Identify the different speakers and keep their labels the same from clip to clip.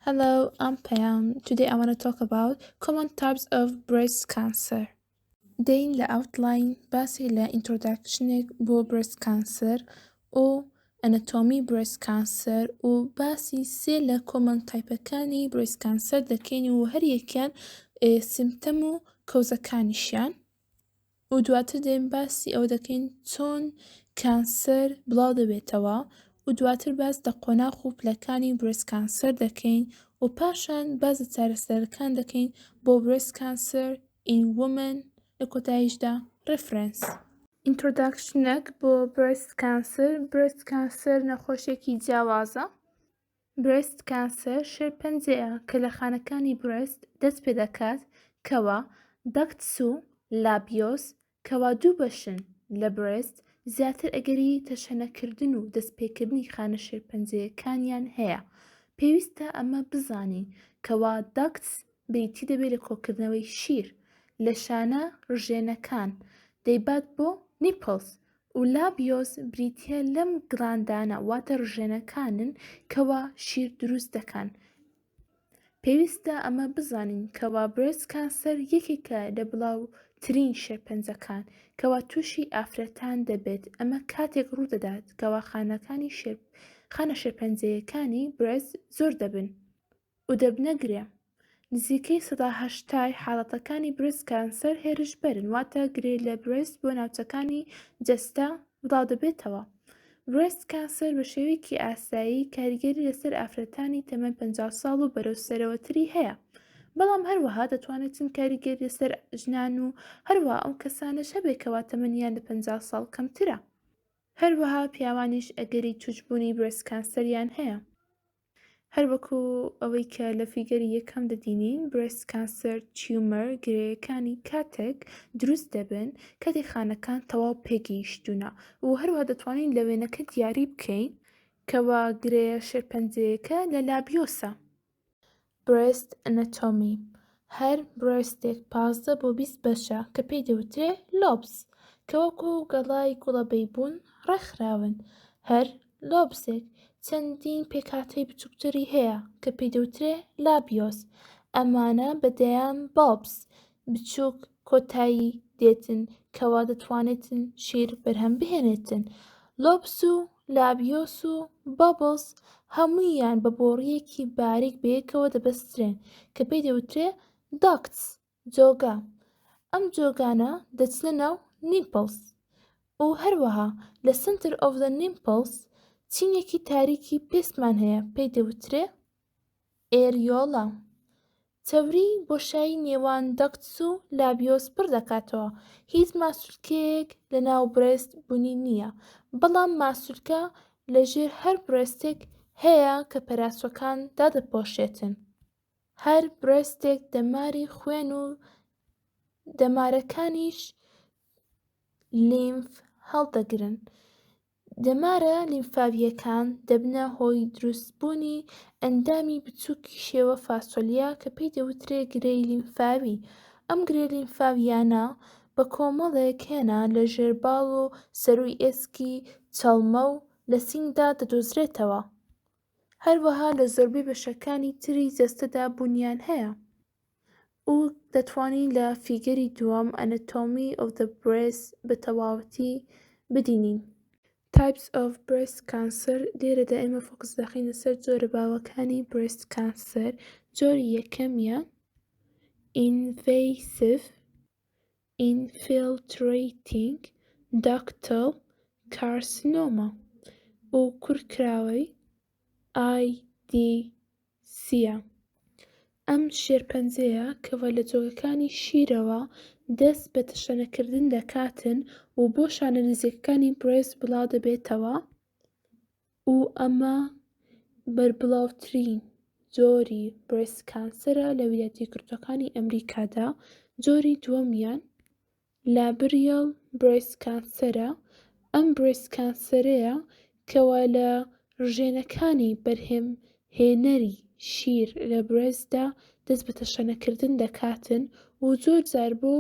Speaker 1: Hello, I'm Payam. Today I want to talk about common types of breast cancer. دێین لە outline باسی لە introduction ێک بۆ breast cancer و anatomy breast cancer و باسی سێ لە common type ەکانی breast cancer دەکەین و هەریەکیان symptom و cause ەکانیشیان و دواتر دێین باسی ئەوە دەکەین چۆن cancer بڵاو دەبێتەوە و دواتر باس لە قۆناغ و پلەکانی breast cancer دەکەین و پاشان باس لە چارەسەرەکان دەکەین بۆ breast cancer in women لە کۆتاییشدا reference. Introduction ێک بۆ breast cancer breast cancer نەخۆشیەکی جیاوازە. Breast cancer شێرپەنجەیە کە لە خانەکانی breast دەست پێدەکات کەوا ducts و lobules کەوا دوو بەشن لە breast زیاتر ئەگەری تەشەنەکردن و دەستپێکردنی خانە شێرپەنجەیەکانیان هەیە پێویستە ئەمە بزانین کەوا ducts بریتی دەبێت لە کۆکردنەوەی شیر لە شانە ڕژێنەکان دەیبات بۆ nipples و lobules بریتیە لەم gland انە واتە ڕژێنەکانن کەوا شیر دروست دەکەن. پێویستە ئەمە بزانین کەوا breast cancer یەکێکە لە بڵاوترین شێرپەنجەکان کەوا تووشی ئافرەتان دەبێت ئەمە کاتێک ڕوودەدات کەوا خانەکانی شێر خانە شێرپەنجەیەکانی breast زۆر دەبن و دەبنە گرێ. نزیکەی 80% ی حاڵەتەکانی breast cancer هێرشبەرن، واتە گرێ لە breast بۆ ناوچەکانی جەستە بڵاودەبێتەوە. Breast cancer بە شێوەیەکی ئاسایی کاریگەری لەسەر ئافرەتانی تەمەن 50 ساڵ و بەرەو سەرەوەتری هەیە، بەڵام هەروەها دەتوانێتن کاریگەری لەسەر ژنان و هەروەها ئەو کەسانەش هەبێت کەوا تەمەنیان لە 50 ساڵ کەمترە. هەروەها پیاوانیش ئەگەری تووشبوونی breast cancer یان هەیە. هەروەکو ئەوەی کە لە figure ی یەکەم دەبینین breast cancer tumor گرێیەکانی کاتێک دروست دەبن کاتێک خانەکان تەواو پێگەیشتوونە و هەروەها دەتوانین لە وێنەکە دیاری بکەین کەوا گرێیە شێرپەنجەیەکە لە lobules ە. Breast anatomy هەر breast ێک 15 بۆ 20 بەشە کە پێی دەوترێ lobes کە وەکو گەڵای گوڵە بەیبوون ڕێکخراون. هەر lobes ێک چەندین پێکهاتەی بچووکتری هەیە کە پێی دەوترێ lobules، ئەمانە بە دەیان bulbs بچووک کۆتایی دێتن کەوا دەتوانێتن شیر بەرهەم بهێنێتن. Lobes و lobules و bulbs هەموویان بە بۆڕییەکی باریک بەیەکەوە دەبەسترێن کە پێی دەوترێ ducts، جۆگە. ئەم جۆگانە دەچنە ناو nipples و هەروەها لە center of the nipples چینێکی تاریکی پێستمان هەیە پێی دەوترێ areola. چەوری بۆشایی نێوان ducts و lobules پڕ دەکاتەوە. هیچ ماسولکەیەک لە ناو breast بوونی نییە، بەڵام ماسولکە لە ژێر هەر breast ێک هەیە کە پەراسوەکان دادەپۆشێتن. هەر breast ێک دەماری خوێن و دەمارەکانیش lymph هەڵدەگرن. دەمارە لیمفاوییەکان دەبنە هۆی دروستبوونی ئەندامی بچووکی شێوە فاسۆلیا کە پێی دەوترێ گرێی لیمفاوی. ئەم گرێ لیمفاویانە بە کۆمەڵێک هێنا لە ژێر باڵ و سەرووی ئێسکی چەڵمە و لە سینگدا دەدۆزرێتەوە. هەروەها لە زۆربەی بەشەکانی تری جەستەدا بوونیان هەیە و دەتوانین لە figure ی دووەم Anatomy of the Breast بە تەواوەتی بدینین. Types of Breast Cancer لێرەدا ئێمە focus دەخەینە سەر جۆرە باوەکانی Breast Cancer جۆری یەکەمیان Invasive Infiltrating Ductal Carcinoma و کورتکراوەی IDC یە. ئەم شێرپەنجەیە کەوا لە جۆگەکانی شیرەوە دەست بە تەشەنەکردن دەکاتن و بۆ شانە نزیکەکانی breast بڵاودەبێتەوە و ئەمە بەربڵاوترین جۆری breast cancer ە لە ویلایەتە یەکگرتووەکانی ئەمریکادا. جۆری دووەمیان lobular breast cancer ە، ئەم breast cancer ەیە کەوا لە ڕژێنەکانی بەرهەمهێنەری شیر لە breast دا دەست بە تەشەنەکردن دەکاتن و زۆر جار بۆ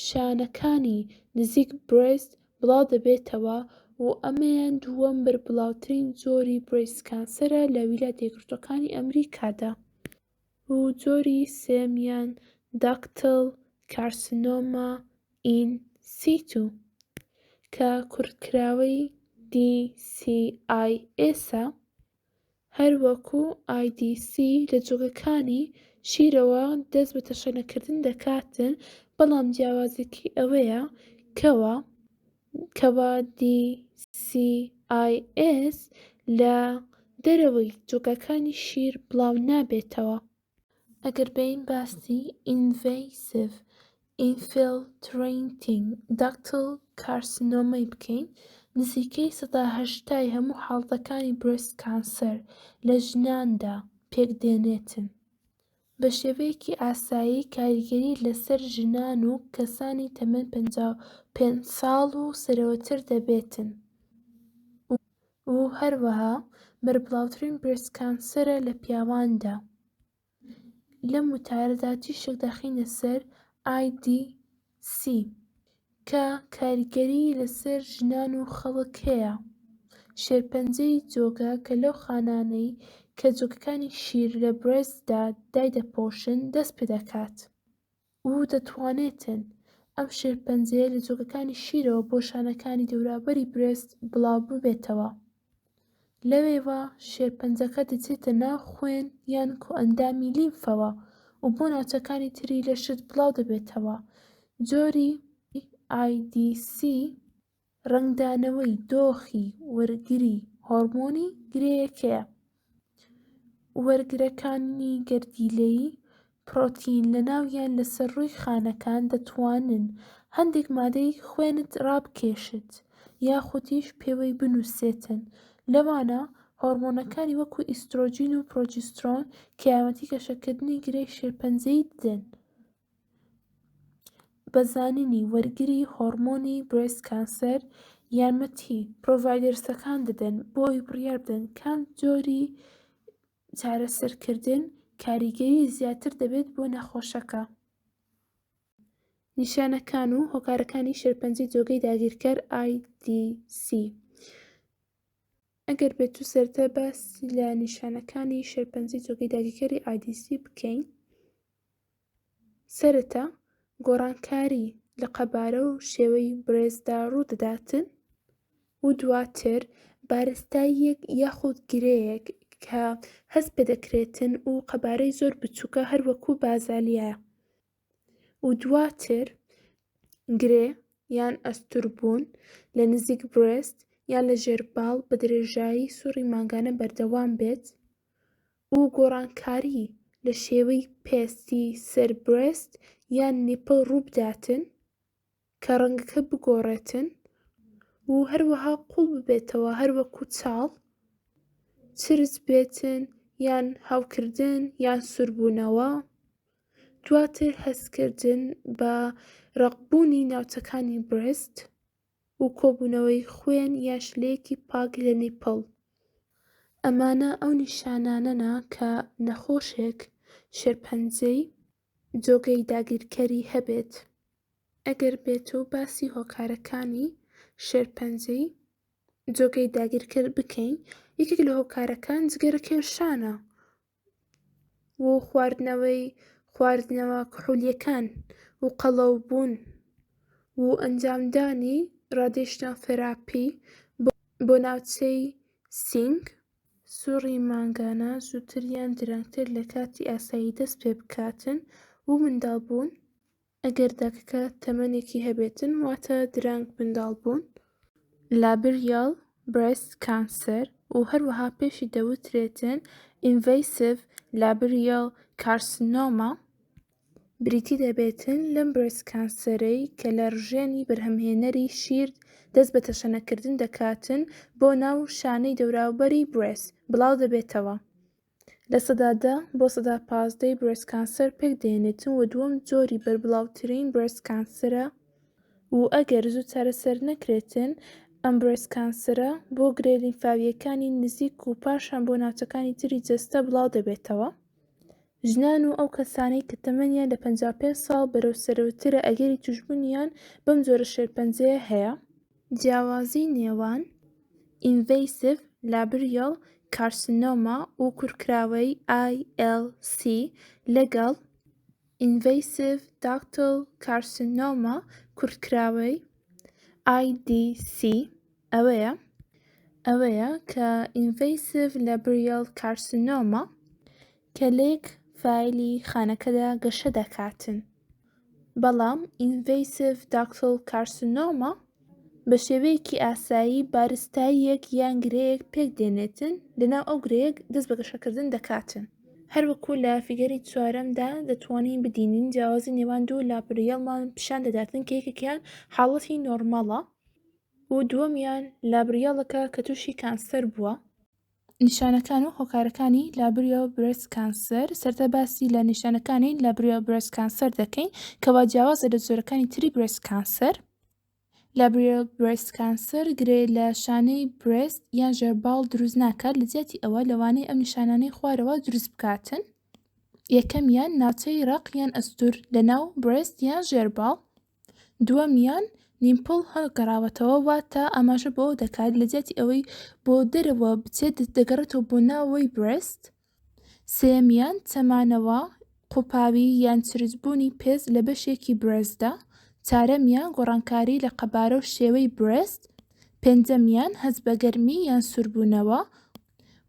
Speaker 1: شانەکانی نزیک breast بڵاو دەبێتەوە و ئەمەیان دووەم بەربڵاوترین جۆری breast cancer ە لە ویلایەتە یەکگرتووەکانی ئەمریکادا. و جۆری سێیەمیان Ductal Carcinoma in Situ کە کورتکراوەی DCIS ە، هەروەکو IDC لە جۆگەکانی شیرەوە دەست بە تەشەنەکردن دەکاتن، بەڵام جیاوازیەکەی ئەوەیە کەوا کەوا DCIS لە دەرەوەی جۆگاکانی شیر بڵاو نابێتەوە. ئەگەر بێین باسی Invasive Infiltrating Ductal Carcinoma ی بکەین، نزیکەی 80% ی هەموو حاڵەتەکانی breast cancer لە ژناندا پێکدێنێتن. بە شێوەیەکی ئاسایی کاریگەری لەسەر ژنان و کەسانی تەمەن 55 ساڵ و سەرەوەتر دەبێتن و هەروەها بەربڵاوترین breast cancer ە لە پیاواندا. لەم وتارەدا تیشک دەخەینە سەر IDC کە کاریگەری لەسەر ژنان و خەڵک هەیە. شێرپەنجەی جۆگە کە لەو خانانەی کە جۆگەکانی شیر لە breast دا دایدەپۆشن دەست پێدەکات و دەتوانێتن ئەم شێرپەنجەیە لە جۆگەکانی شیرەوە بۆ شانەکانی دەوروبەری breast بڵاو ببێتەوە. لەوێوە شێرپەنجەکە دەچێتە ناو خوێن یان کۆئەندامی لیمفەوە و بۆ ناوچەکانی تری لەشت بڵاو دەبێتەوە. جۆری IDC ڕەنگدانەوەی دۆخی وەرگری هۆرمۆنی گرێیەکەیە. وەرگرەکانی گەردیلەی پرۆتین لەناو یان لەسەر ڕووی خانەکان دەتوانن هەندێک مادەی خوێنت ڕابکێشت یاخودیش پێوەی بنووسێتن، لەوانە هۆرمۆنەکانی وەکو ئیسترۆجین و پرۆجسترۆن کە یارمەتی گەشەکردنی گرێی شێرپەنجەیی دەدەن. بە زانینی وەرگری هۆرمۆنی breast cancer یارمەتی providers ەکان دەدەن بۆ ئەوەی بڕیار بدەن کام جۆری چارەسەرکردن کاریگەری زیاتر دەبێت بۆ نەخۆشەکە. نیشانەکان و هۆکارەکانی شێرپەنجەی جۆگەی داگیرکەر IDC. ئەگەر بێتو سەرەتا باسی لە نیشانەکانی شێرپەنجەی جۆگەی داگیرکەری IDC بکەین، سەرەتا گۆڕانکاری لە قەبارە و شێوەی breast دا ڕوودەداتن و دواتر بارستاییەک یاخود گرێیەک کە هەست پێدەکرێتن و قەبارەی زۆر بچووکە هەروەکو بازالیایە و دواتر گرێ یان ئەستوربوون لە نزیک breast یان لە ژێر باڵ بە درێژایی سوڕی مانگانە بەردەوام بێت و گۆڕانکاری لە شێوەی پێستی سەر breast یان nipple ڕووبداتن کە ڕەنگەکە بگۆڕێتن و هەروەها قوڵ ببێتەوە هەروەکو چاڵ چرچ بێتن یان هەوکردن یان سووربوونەوە، دواتر هەستکردن بە ڕەقبوونی ناوچەکانی breast و کۆبوونەوەی خوێن یان شلەیەکی پاک لە nipple. ئەمانە ئەو نیشانانەنە کە نەخۆشێک شێرپەنجەی جۆگەی داگیرکەری هەبێت. ئەگەر بێتو باسی هۆکارەکانی شێرپەنجەی جۆگەی داگیرکەر بکەین، یەکێک لە هۆکارەکان جگەرەکێشانە و خواردنەوەی خواردنەوە کحولیەکان و قەڵەوبوون و ئەنجامدانی radiation therapy بۆ ناوچەی سینگ. سوڕی مانگانە زووتر یان درەنگتر لە کاتی ئاسایی دەست پێ بکاتن و منداڵبوون، ئەگەر داکەکە تەمەنێکی هەبێتن واتە درەنگ منداڵبوون. Lobular breast cancer و هەروەها پێشی دەوترێتن Invasive Lobular Carcinoma بریتی دەبێتن لەم breast cancer ەی کە لە ڕژێنی بەرهەمهێنەری شیر دەست بە تەشەنەکردن دەکاتن بۆ ناو شانەی دەوراوبەری breast بڵاو دەبێتەوە. 10% بۆ 15% ی breast cancer پێک دێنێتن و دووەم جۆری بەربڵاوترین breast cancer ە و ئەگەر زوو چارەسەر نەکرێتن ئەم breast cancer ە بۆ گرێ لیمفاوییەکانی نزیک و پاشان بۆ ناوچەکانی تری جەستە بڵاو دەبێتەوە. ژنان و ئەو کەسانەی کە تەمەنیان لە 55 ساڵ بەرەو سەرەوەترە ئەگەری تووشبوونیان بەم جۆرە شێرپەنجەیە هەیە. جیاوازی نێوان Invasive Lobular carcinoma و کورتکراوەی ILC لەگەڵ Invasive Ductal Carcinoma کورتکراوەی IDC ئەوەیە ئەوەیە کە Invasive Lobular Carcinoma کە لەیەک file ی خانەکەدا گەشە دەکاتن. بەڵام Invasive Ductal Carcinoma بە شێوەیەکی ئاسایی بارستاییەک یان گرێیەک پێک دێنێتن لەناو ئەو گرێیە دەست بە گەشەکردن دەکاتن. هەروەکو لە figure ی چوارەمدا دەتوانین ببینین جیاوازی نێوان دوو lobular مان پیشان دەداتن کە یەکێکیان حاڵەتی normal ە و دووەمیان lobular ەکە کە تووشی کانسەر بووە. نیشانەکان و هۆکارەکانی lobular breast cancer، سەرەتا باسی لە نیشانەکانی lobular breast cancer دەکەین کەوا جیاوازە لە جۆرەکانی تری breast cancer. Lobular breast cancer گرێ لە شانەی breast یان ژێرباڵ دروست ناکات، لە جیاتی ئەوە لەوانەیە ئەم نیشانانەی خوارەوە دروست بکاتن. یەکەمیان ناوچەی ڕەق یان ئەستوور لەناو breast یان ژێرباڵ. دووەمیان nipple هەڵگەڕاوەتەوە واتە ئاماژە بەوە دەکات لە جیاتی ئەوەی بۆ دەرەوە بچێت دەگەڕێتەوە بۆ ناوەوەی breast. سێیەمیان چەمانەوە، قوپاوی یان چرچبوونی پێست لە بەشێکی breast دا. چارەمیان گۆڕانکاری لە قەبارە و شێوەی breast. پێنجەمیان هەست بە گەرمی یان سووربوونەوە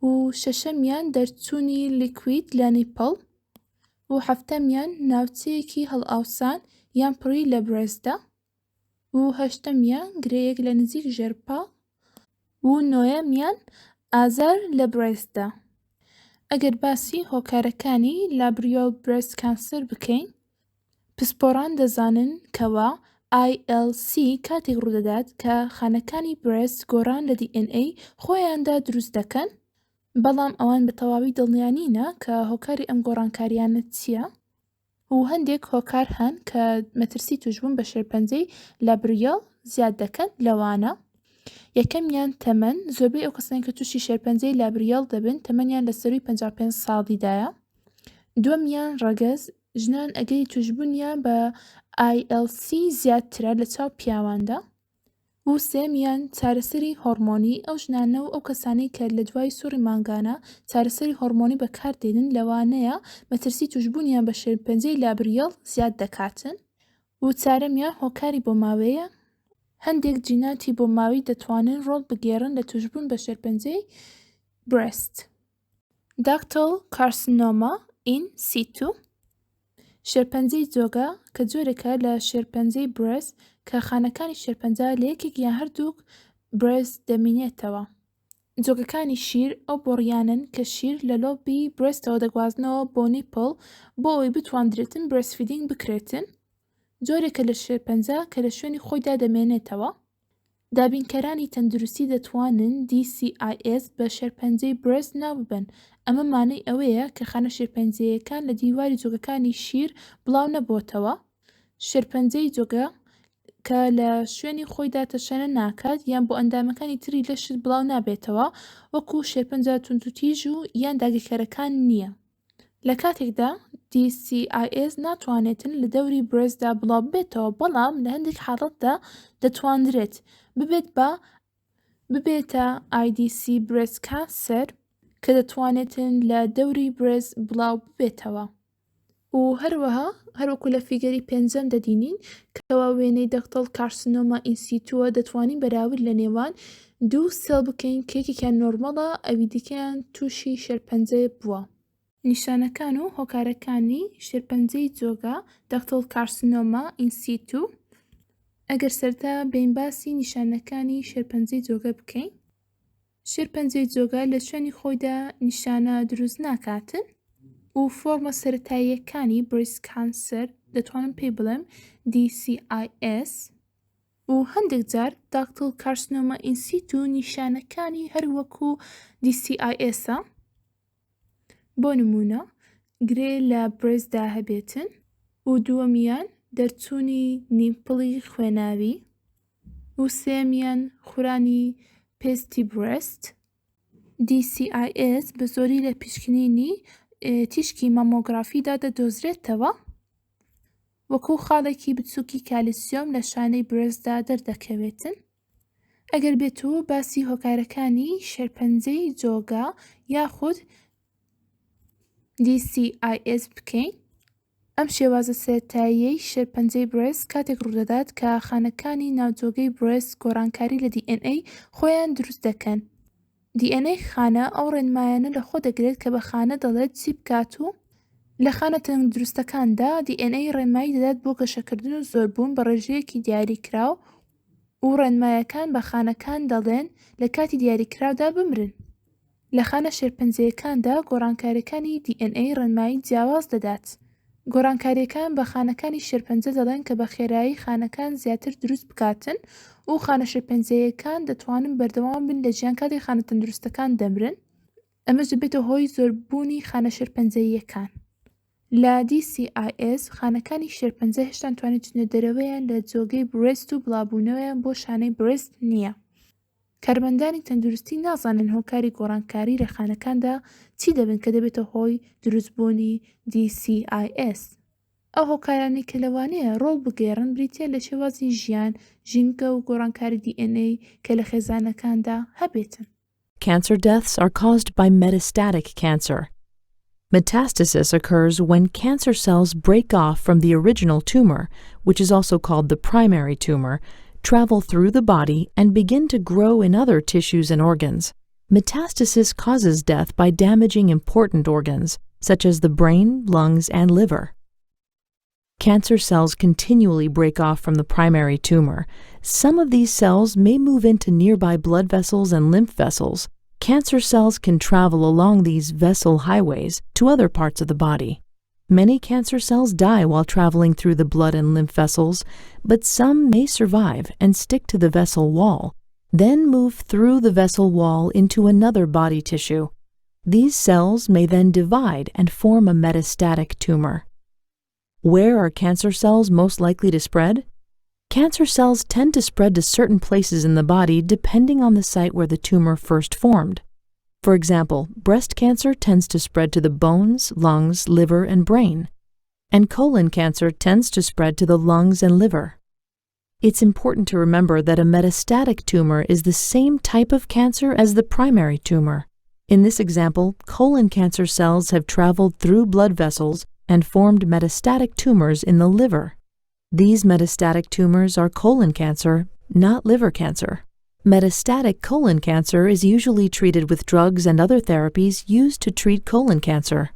Speaker 1: و شەشەمیان دەرچوونی liquid لە nipple. و حەفتەمیان ناوچەیەکی هەڵئاوسان یان پڕی لە breast دا و هەشتەمیان گرێیەک لە نزیک ژێرپاڵ و نۆیەمیان ئازار لە breast دا. ئەگەر باسی هۆکارەکانی lobular breast cancer بکەین، پسپۆڕان دەزانن کەوا ILC کاتێک ڕوودەدات کە خانەکانی breast گۆڕان لە DNA خۆیاندا دروست دەکەن، بەڵام ئەوان بە تەواوی دڵنیا نینە کە هۆکاری ئەم گۆڕانکارییانە چییە و هەندێک هۆکار هەن کە مەترسی توشبوون بە شێرپەنجەی lobular زیاد دەکەن لەوانە یەکەمیان تەمەن، زۆربەی ئەو کەسانەی کە تووشی شێرپەنجەی lobular دەبن تەمەنیان لە سەرووی 55 ساڵیدایە. دووەمیان ڕەگەز، ژنان ئەگەری توشبوونیان بە ILC زیاترە لە چاو پیاواندا. و سێیەمیان چارەسەری هۆڕمۆنی، ئەو ژنانە و ئەو کەسانەی کە لە دوای سوڕی مانگانە چارەسەری هۆڕمۆنی بەکاردێنن لەوانەیە مەترسی توشبوونیان بە شێرپەنجەی lobular زیاد دەکاتن. و چارەمیان هۆکاری بۆماوەیە، هەندێک جیناتی بۆماوەیی دەتوانن ڕۆڵ بگێڕن لە توشبوون بە شێرپەنجەی breast. Ductal carcinoma in situ، شێرپەنجەی جۆگە کە جۆرێکە لە شێرپەنجەی breast کە خانەکانی شێرپەنجە لە یەکێک یان هەردووک breast دەمینێتەوە. جۆگەکانی شیر ئەو بۆڕیانەن کە شیر لە lobe ی breast ەوە دەگوازنەوە بۆ nipple بۆ ئەوەی بتواندرێتن breastfeeding بکرێتن. جۆرێکە لە شێرپەنجە کە لە شوێنی خۆیدا دەمێنێتەوە. دابینکەرانی تەندروستی دەتوانن DCIS بە شێرپەنجەی breast ناوببەن، ئەمە مانای ئەوەیە کە خانە شێرپەنجەیەکان لە دیواری جۆگەکانی شیر بڵاونەبۆتەوە. شێرپەنجەی جۆگە کە لە شوێنی خۆیدا تەشەنە ناکات یان بۆ ئەندامەکانی تری لەشت بڵاونابێتەوە وەکو شێرپەنجە توندوتیژ و یان داگیرکەرەکان نییە. لە کاتێکدا DCIS ناتوانێتن لە دەوری breast دا بڵاوببێتەوە، بەڵام لە هەندێک حاڵەتدا دەتواندرێت ببێت بە ببێتە IDC breast cancer کە دەتوانێتن لە دەوری breast بڵاوببێتەوە. و هەروەها هەروەکو لە figure ی پێنجەم دەبینین کەوا وێنەی ductal carcinoma in situ ە دەتوانین بەراورد لە نێوان دوو cell بکەین کە یەکێکیان normal ە ئەوی دیکەیان تووشی شێرپەنجە بووە. نیشانەکان و هۆکارەکانی شێرپەنجەی جۆگە ductal carcinoma in situ ئەگەر سەرەتا بێین باسی نیشانەکانی شێرپەنجەی جۆگە بکەین شێرپەنجەی جۆگە لە شوێنی خۆیدا نیشانە دروست ناکاتن و فۆرمە سەرەتاییەکانی breast cancer دەتوانم پێی بڵێم DCIS و هەندێک جار ductal carcinoma in situ نیشانەکانی هەر وەکو DCIS ە بۆ نمونە گرێ لە breast دا هەبێتن و دووەمیان دەرچوونی nipple ی خوێناوی و سێیەمیان خورانی پێستی breast. DCIS بە زۆری لە پشکنینی تیشکی مامۆگرافیدا دەدۆزرێتەوە، وەکو خاڵێکی بچووکی کالیسیۆم لە شانەی breast دا دەردەکەوێتن. ئەگەر بێتو باسی هۆکارەکانی شێرپەنجەی جۆگە یاخود DCIS بکەین، ئەم شێوازە سەرەتاییەی شێرپەنجەی breast کاتێک ڕوودەدات کە خانەکانی ناو جۆگەی breast گۆڕانکاری لە DNA خۆیان دروست دەکەن. DNA خانە ئەو ڕێنمایانە لەخۆ دەگرێت کە بە خانە دەڵێت چی بکات و لە خانە تەندروستەکاندا DNA ڕێنمایی دەدات بۆ گەشەکردن و زۆربوون بە ڕێژەیەکی دیاریکراو و ڕێنمایەکان بە خانەکان دەڵێن لە کاتی دیاریکراودا بمرن. لە خانە شێرپەنجەیەکاندا گۆڕانکاریەکانی DNA ڕێنمایی جیاواز دەدات. گۆڕانکاریەکان بە خانەکانی شێرپەنجە دەڵێن کە بە خێرایی خانەکان زیاتر دروست بکاتن و خانە شێرپەنجەیەکان دەتوانن بەردەوام بن لە ژیان کاتێک خانە تەندروستەکان دەمرن. ئەمەش دەبێتە هۆی زۆربوونی خانە شێرپەنجەییەکان. لە DCIS خانەکانی شێرپەنجە هێشتان توانای چوونە دەرەوەیان لە جۆگەی breast و بڵاوبوونەوەیان بۆ شانەی breast نییە. کارمەندانی تەندروستی نازانن هۆکاری گۆڕانکاری لە خانەکاندا چی دەبن کە دەبێتە هۆی دروستبوونی DCIS. ئەو هۆکارانەی کە لەوانەیە ڕۆڵ بگێڕن بریتییە لە شێوازی ژیان، ژینگە و گۆڕانکاری DNA کە لە خێزانەکاندا هەبێتن.
Speaker 2: Cancer deaths are caused by metastatic cancer. Metastasis occurs when cancer cells break off from the original tumor, which is also called the primary tumor, travel through the body, and begin to grow in other tissues and organs. Metastasis causes death by damaging important organs, such as the brain, lungs, and liver. Cancer cells continually break off from the primary tumor. Some of these cells may move into nearby blood vessels and lymph vessels. Cancer cells can travel along these vessel highways to other parts of the body. Many cancer cells die while traveling through the blood and lymph vessels, but some may survive and stick to the vessel wall, then move through the vessel wall into another body tissue. These cells may then divide and form a metastatic tumor. Where are cancer cells most likely to spread? Cancer cells tend to spread to certain places in the body depending on the site where the tumor first formed. For example, breast cancer tends to spread to the bones, lungs, liver, and brain, and colon cancer tends to spread to the lungs and liver. It's important to remember that a metastatic tumor is the same type of cancer as the primary tumor. In this example, colon cancer cells have traveled through blood vessels and formed metastatic tumors in the liver. These metastatic tumors are colon cancer, not liver cancer. Metastatic colon cancer is usually treated with drugs and other therapies used to treat colon cancer.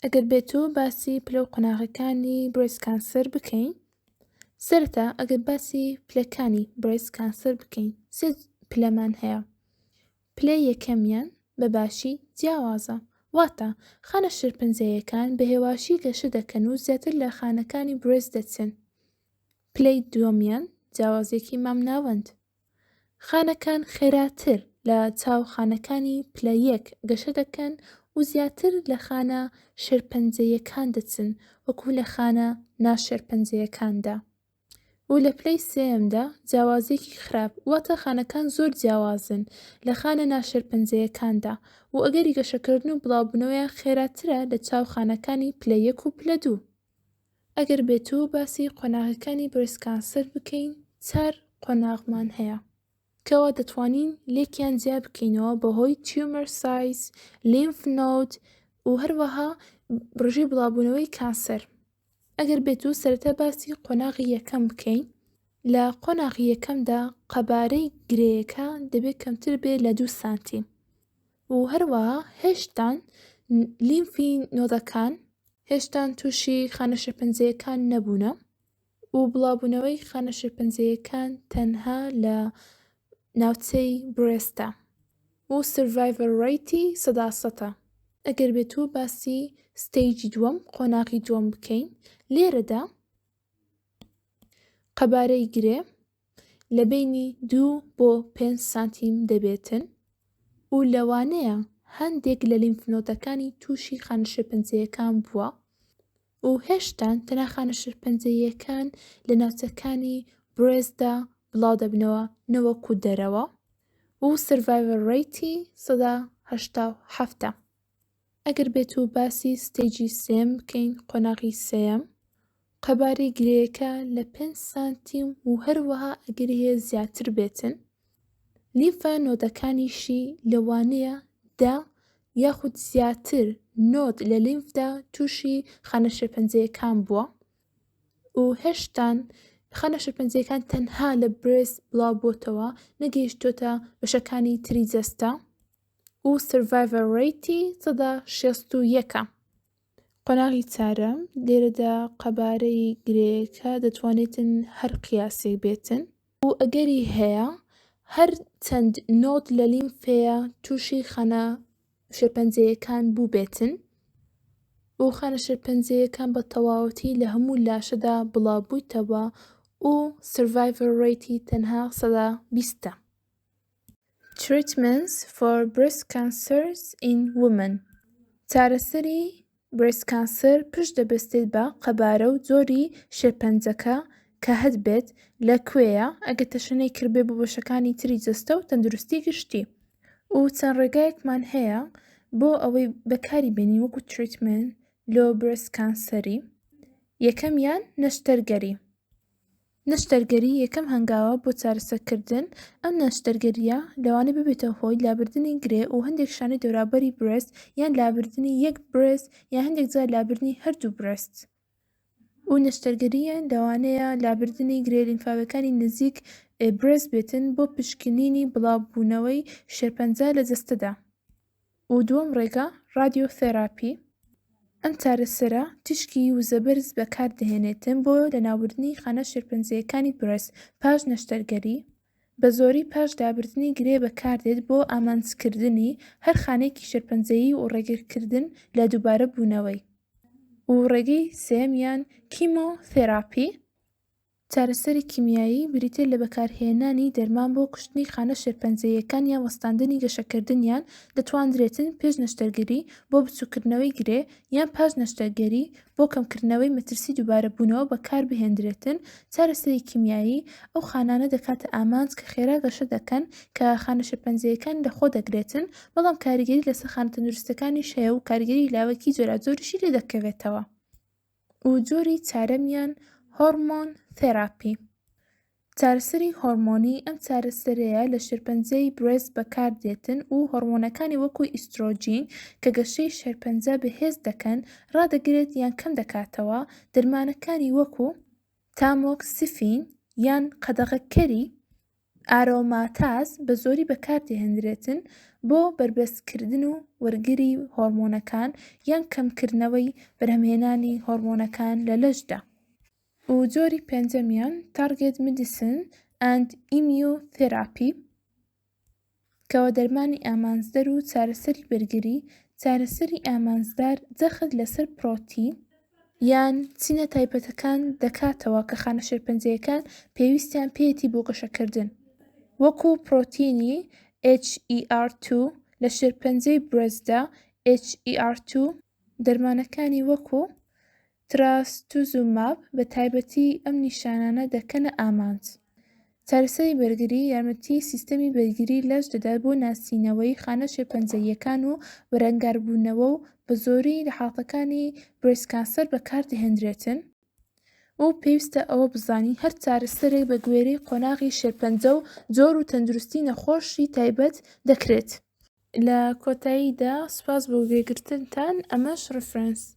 Speaker 1: ئەگەر بێتو باسی پلە و قۆناغەکانی breast cancer بکەین، سەرەتا ئەگەر باسی پلەکانی breast cancer بکەین سێ پلەمان هەیە. پلەی یەکەمیان بە باشی جیاوازە، واتە خانە شێرپەنجەیەکان بە هێواشی گەشە دەکەن و زیاتر لە خانەکانی breast دەچن. پلەی دووەمیان جیاوازیەکی مامناوەند، خانەکان خێراتر لە چاو خانەکانی پلە یەک گەشە دەکەن و زیاتر لە خانە شێرپەنجەییەکان دەچن وەکو لە خانە ناشێرپەنجەیەکاندا. و لە پلەی سێیەمدا جیاوازییەکی خراپ واتە خانەکان زۆر جیاوازن لە خانە ناشێرپەنجەیەکاندا و ئەگەری گەشەکردن و بڵاوبوونەوەیان خێراترە لە چاو خانەکانی پلە یەک و پلە دوو. ئەگەر بێتو باسی قۆناغەکانی breast cancer بکەین چار قۆناغمان هەیە کەوا دەتوانین لێکیان جیا بکەینەوە بەهۆی tumor size، lymph node و هەروەها ڕێژەی بڵاوبوونەوەی cancer. ئەگەر بێتو سەرەتا باسی قۆناغی یەکەم بکەین لە قۆناغی یەکەمدا قەبارەی گرێیەکە دەبێت کەمتر بێت لە دوو سانتیم و هەروەها هێشتان lymph node ەکان هێشتان تووشی خانە شێرپەنجەیەکان نەبوونە و بڵاوبوونەوەی خانە شێرپەنجەیەکان تەنها لە ناوچەی breast ە و survival rate ی سەدا سەتە. ئەگەر بێتو باسی stage ی دووەم قۆناغی دووەم بکەین لێرەدا قەبارەی گرێ لە بەینی دوو بۆ پێنج سانتیم دەبێتن و لەوانەیە هەندێک لە lymph node ەکانی تووشی خانە شێرپەنجەیەکان بووە و هێشتان تەنها خانە شێرپەنجەییەکان لە ناوچەکانی breast دا بڵاو دەبنەوە نەوەکو دەرەوە و survival rate ی 87%ە. ئەگەر بێت و باسی stage ی سێیەم بکەین، قۆناغی سێیەم، قەبارەی گرێیەکە لە 5 سانتیم و هەروەها ئەگەری هەیە زیاتر بێتن. lymph node ەکانیشی لەوانەیە 10 یاخود زیاتر node لە لیمفدا تووشی خانە شێرپەنجەیەکان بووە و هێشتان خانە شێرپەنجەیەکان تەنها لە breast بڵاو بۆتەوە نەگەیشتۆتە بەشەکانی تری جەستە و survival rate ی 61%ە. قۆناغی چارەم، لێرەدا قەبارەی گرێیەکە دەتوانێتن هەر قیاسێک بێتن و ئەگەری هەیە هەر چەند node لە لیمفەیە تووشی خانە شێرپەنجەیەکان بووبێتن و خانە شێرپەنجەیەکان بە تەواوەتی لە هەموو لاشەدا بڵاوبوویتەوە و survival rate ی تەنها 20%ە. Treatments for Breast Cancers in Women چارەسەری Breast Cancer پشت دەبەستێت بە قەبارە و جۆری شێرپەنجەکە کە هەتبێت لە کوێیە ئەگەر تەشەنەی کردبێت بۆ بەشەکانی تری جەستە و تەندروستی گشتی و چەند ڕێگایەکمان هەیە بۆ ئەوەی بەکاری بێنین وەکو treatment لۆ Breast Cancer ی یەکەمیان نەشتەرگەری. نەشتەرگەری یەکەم هەنگاوە بۆ چارەسەرکردن، ئەم نەشتەرگەرییە لەوانەیە ببێتە هۆی لابردنی گرێ و هەندێک شانەی دەوروبەری breast یان لابردنی یەک breast یان هەندێک جار لابردنی هەردوو breast و نەشتەرگەرییە لەوانەیە لابردنی گرێ لیمفاویەکانی نزیک breast بێتن بۆ پشکنینی بڵاوبوونەوەی شێرپەنجە لە جەستەدا. و دووەم ڕێگا ڕادیۆثێراپی، ئەم چارەسەرە تیشکی وزەبەرز بەکاردەهێنێتن بۆ لەناوبردنی خانە شێرپەنجەیەکانی breast پاش نەشتەرگەری، بەزۆری پاش لابردنی گرێ بەکاردێت بۆ ئامانجکردنی هەر خانەیەکی شێرپەنجەیی و ڕێگرکردن لە دووبارە بوونەوەی. و ڕێگەی سێیەمیان کیمۆثێراپی، چارەسەری کیمیایی بریتییە لە بەکارهێنانی دەرمان بۆ کوشتنی خانە شێرپەنجەییەکان یان وەستاندنی گەشەکردنیان، دەتواندرێتن پێش نەشتەرگەری بۆ بچووککردنەوەی گرێ یان پاش نەشتەرگەری بۆ کەمکردنەوەی مەترسی دووبارەبوونەوە بەکاربهێندرێتن، چارەسەری کیمیایی ئەو خانانە دەکاتە ئامانج کە خێرا گەشە دەکەن کە خانە شێرپەنجەییەکان لەخۆدەگرێتن، بەڵام کاریگەری لەسەر خانە تەندروستەکانیش هەیە و کاریگەری لاوەکی جۆراوجۆریشی لێدەکەوێتەوە. و جۆری چارەمیان hormone therapy. چارەسەری هۆرمۆنی، ئەم چارەسەرەیە لە شێرپەنجەی breast بەکاردێتن و هۆرمۆنەکانی وەکو ئیسترۆجین کە گەشەی شێرپەنجە بەهێز دەکەن ڕادەگرێت یان کەم دەکاتەوە، دەرمانەکانی وەکو تامۆکسیفین یان قەدەغەکەری ئارۆماتاز بە زۆری بەکاردەهێنرێتن بۆ بەربەستکردن و وەرگری هۆرمۆنەکان یان کەمکردنەوەی بەرهەمهێنانی هۆرمۆنەکان لە لەشدا. و جۆری پێنجەمیان Target Medicine and Immunotherapy کەوە دەرمانی ئامانجدەر و چارەسەری بەرگری، چارەسەری ئامانجدار جەخت لەسەر پرۆتین، یان چینە تایبەتەکان دەکاتەوە کە خانە شێرپەنجەیەکان پێویستیان پێیەتی بۆ گەشەکردن، وەکو پرۆتینی HER2 لە شێرپەنجەی breast دا HER2، دەرمانەکانی وەکو تراستوزوماب بە تایبەتی ئەم نیشانانە دەکەنە ئامانج. چارەسەری بەرگری یارمەتی سیستەمی بەرگری لەش دەدات بۆ ناسینەوەی خانە شێرپەنجەییەکان و بەرەنگاربوونەوە و بەزۆری لە حاڵەتەکانی breast cancer بەکاردەهێنرێتن. و پێویستە ئەوە بزانین هەر چارەسەرێک بە گوێرەی قۆناغی شێرپەنجە و جۆر و تەندروستی نەخۆشی تایبەت دەکرێت. لە کۆتاییدا سوپاس بۆ گوێگرتنتان ئەمەش reference.